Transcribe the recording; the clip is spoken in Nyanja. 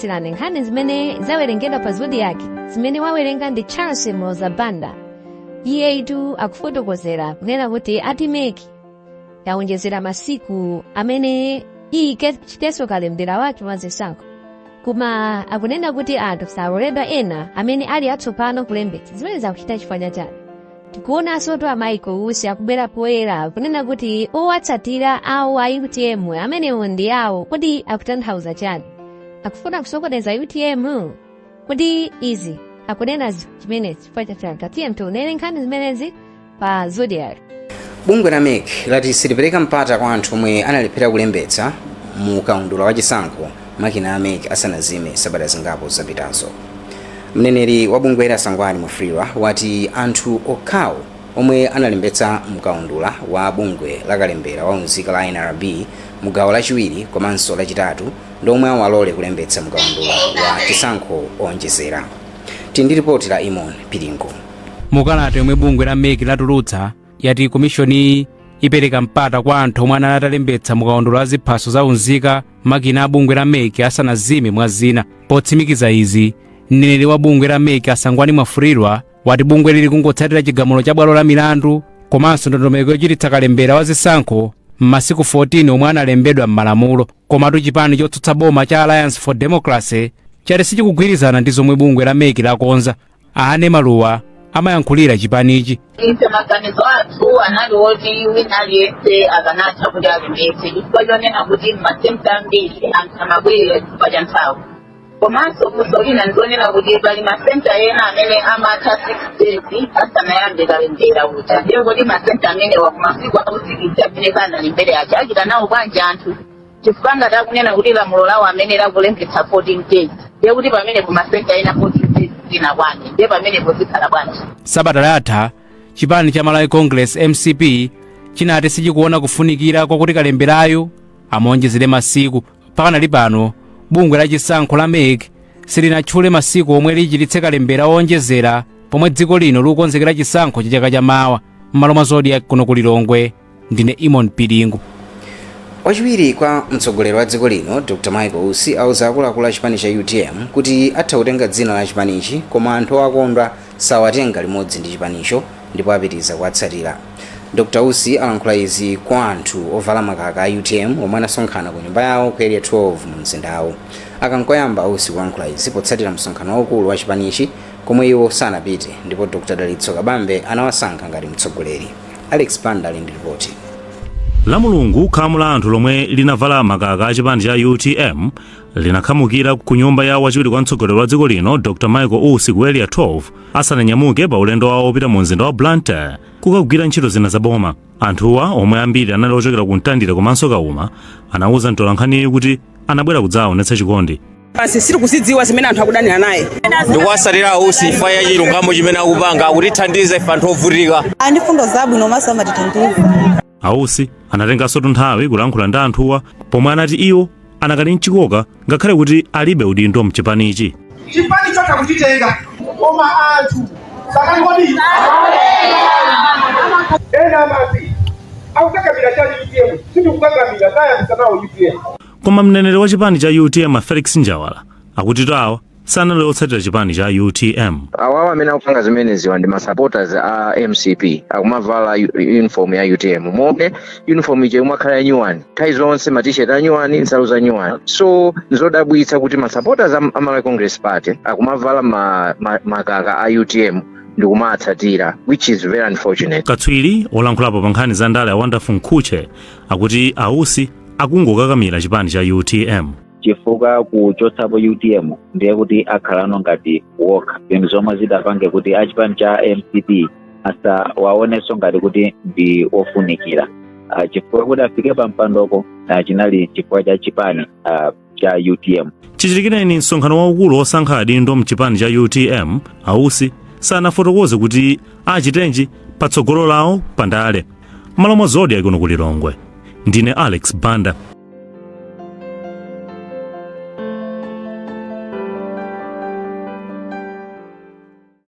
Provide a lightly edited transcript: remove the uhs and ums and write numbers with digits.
Tikupatsirani nkhani zimene zawerengedwa pa Zodiak, zimene wawerenga ndi Charles Mozabanda. Iyetu akufotokozera kunena kuti ati MEC yaonjezera masiku amene ichitenso kalembera wake wa zisankho, koma akunena kuti anthu saloledwa ena amene ali atsopano kulembetsa. Zimene zakuchita chifukwa chani? Tikuonanso a Michael Usi akubwera poyera kunena kuti owatsatira awo a UTM amenewo ndi awo. Kodi akutanthauza chani? Akufuna kusokoneza UTM? Kodi izi akunena chimenezi chifukwa chachani? Tatiye tionere nkhani zimenezi pa Zodiak. Bungwe la MEC lati silipereka mpata kwa anthu omwe analephera kulembetsa mu kaundula wa chisankho makina a MEC asanazime sabata zingapo zapitazo. Mneneri wa bungweli, Sangwani Mwafulirwa, wati anthu okhawo omwe analembetsa mkaundula wa bungwe la kalembera wa unzika la NRB mu gawo lachiwiri komanso lachitatu ndi omwe awalole kulembetsa mkaundula wa chisankho owonjezera. Tili ndi ripoti la Imon Piringo. Mukalata yomwe bungwe la MEC latulutsa, yati komishoni ipereka mpata kwa anthu omwe anali atalembetsa mukaundula wa ziphaso za unzika makina a bungwe la MEC asanazime, mwa zina. Potsimikiza izi, mneneri wa bungwe la MEC, a Sangwani Mwafulirwa, wati bungwe lili kungotsatira chigamulo cha bwalo la milandu komanso ndondomeko yochititsa kalembera wa zisankho m'masiku 14 omwe analembedwa m'malamulo. Komatu chipani chotsutsa boma cha Alliance for Democracy chati sichikugwirizana ndi zomwe bungwe la MEC lakonza. Ane Maluwa amayankhulira chipanichi. Ife maganizo athu anali oti wina aliyense akanatha kuti alembetse, chifukwa chonena kuti m'masenta ambiri anthu amabwerera chifukwa cha nthawi. Komanso funso lina ndionena kuti pali masenta ena amene amatha 6 days asanayambe kalembera uja. Ndiye kuti masenta amenewa kumasiku akusikisi amene sanalembere aja achita nawo bwanji anthu? Chifukwa ngati akunena kuti lamulo lawo amene lakulembetsa 14 days, ndiye kuti pamenepo masenta ena 14 days zinakwane, ndiye pamenepo zikhala bwanji? Sabata latha chipani cha Malawi Congress, MCP, chinati sichikuona kufunikira kwakuti kalemberayo amuonjezere masiku. Pakanali pano bungwe la chisankho la MEC silinatchule masiku omwe lichititse kalembera owonjezera pomwe dziko lino likukonzekera chisankho cha chaka chamawa. M'malo mwa Zodiak kuno ku Lilongwe, ndine Imon Piringu. Wachiwiri kwa mtsogoleri wa dziko lino, Dr Michael Usi, auza akuluakulu a chipani cha UTM kuti atha kutenga dzina la chipanichi, koma anthu okondwa sawatenga limodzi ndi chipanicho ndipo apitiriza kuwatsatira. Dr Usi alankhula izi kwa anthu ovala makaka a UTM omwe anasonkhana ku nyumba yawo ku Area 12 mu mzindawo. Akankoyamba Usi kulankhula izi potsatira msonkhano waukulu wa chipanichi komwe iwo sanapite ndipo Dr Dalitso Kabambe anawasankha ngati mtsogoleri. Alex Panda ali ndi ripoti. La Mulungu, khamu la anthu lomwe linavala makaka a chipani cha UTM linakhamukira ku nyumba ya wachiwiri kwa mtsogoleri wa dziko lino, Dr Michael Usi, ku Area 12 asananyamuke pa ulendo wawo opita mu mzinda wa Blantyre kukagwira ntchito zina za boma. Anthuwa, omwe ambiri anali ochokera ku Mtandire komanso Kauma, anawuza mtolankhaniyo kuti anabwera kudzaonetsa chikondi. Basi, sitikuzidziwa zimene anthu akudanira naye. Ndikuwatsatira Ausi chifukwa cha chilungamo chimene akupanga, akutithandiza ife anthu ovutika. Andi fundo zabwino maso amatithandiza. Ausi anatenganso nthawi kulankhula ndi anthuwa pomwe anati iwo anakali mchikoka ngakhale kuti alibe udindo mchipanichi. Chipani chotha kuchitenga, koma anthu sakali. Kodi ena amati akukakamira chani UTM? Sindikukakamira, tayambisa nawo UTM. Koma mneneri wa chipani cha UTM, Felix Njawala, akuti awa sanali otsatira chipani cha UTM. Awawa amene akupanga zimeneziwa ndi ma supporters a MCP, akumavala uniform ya UTM, momwe uniform ije imakhala ya nyuwani nthawi zonse, ma t-shirt a nyuwani, nsalu za nyuwani. So nzodabwitsa kuti ma supporters a Malawi Congress Party akumavala makaka a UTM ndikumatsatira, which is very unfortunate. Katswiri olankhulapo pa nkhani za ndale, a Wonderful Mkhutche, akuti Ausi akungokakamira chipani cha UTM. Chifukwa kuchotsapo UTM ndiye kuti akhalano ngati wokha, zinthu zomwe zidapange kuti achipani cha MCP asawaonenso ngati kuti ndi ofunikira, chifukwa kuti afike pa mpandoko chinali chifukwa cha chipani cha UTM. Chichitikireni msonkhano waukulu wosankha adindo mchipani cha UTM, Ausi sanafotokoze kuti achitenji patsogolo lawo pandale. M'malo mwa Zodiak kuno ku Lilongwe, ndine Alex Banda.